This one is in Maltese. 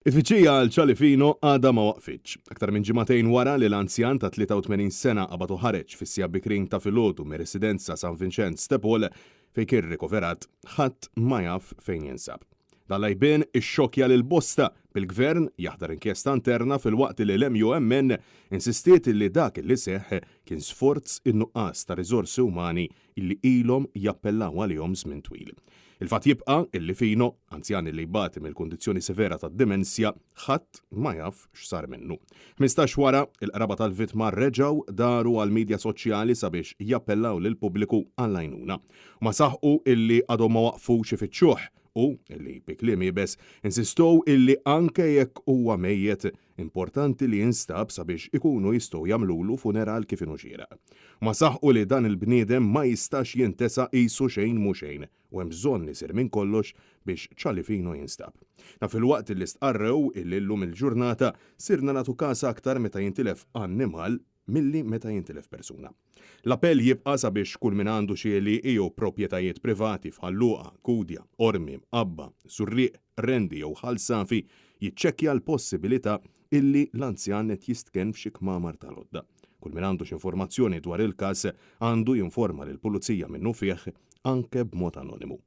It-tfittxija għal Charlie Fino għadha ma waqfitx. Aktar minn ġimagħtejn wara li l-anzjan ta' 83 sena qabad u ħareġ fis-siegħa bikrin ta' filgħodu mir-residenza San Vinċenz de Paul fejn kien rikoverat, ħadd ma jaf fejn jinsab. Dan l-għajbien ixxokkja lil bosta, bil-Gvern jaħdar inkjesta interna filwaqt li l-MUMN insistiet li dak li seħħ kien sforz in-nuqqas ta' riżorsi umani illi ilhom jappellaw għalihom żmien twil. Il-fatt jibqa' illi Fino, anzjan illi jbati mill-kundizzjoni severa tad-dimensja, ħadd ma jaf x'sar minnu. 15 wara, il-qraba tal-vittma reġgħu daru għall-midja soċjali sabiex jappellaw lill-pubbliku għall-għajnuna. Huma saħqu illi għadhom ma waqfux ifittxuh u illi bi kliem iebes insistow illi anke jekk huwa mejjet, importanti li jinstab sabiex ikunu jistgħu jagħmlulu funeral kif inhu xieraq. Huma saħqu li dan il-bniedem ma jistax jintesa qisu xejn mhu xejn u hemm bżonn isir minn kollox biex Charlie Fino jinstab. Dan filwaqt illi stqarrew illi llum il-ġurnata sirna nagħtu kas aktar meta jintilef annimal milli meta jintilef persuna. L-appell jibqa' sabiex kull min għandu xi għelieqi jew proprjetajiet privati f'Ħal Luqa, Gudja, Qormi, Mqabba, Żurrieq, Qrendi jew Ħal Safi jiċċekkja l-possibilità illi l-anzjan qed jistkenn f'xi kmamar tal-għodda. Kull min għandu xi informazzjoni dwar il-każ għandu jinforma lill-Pulizija minnufih anke b'mod anonimu.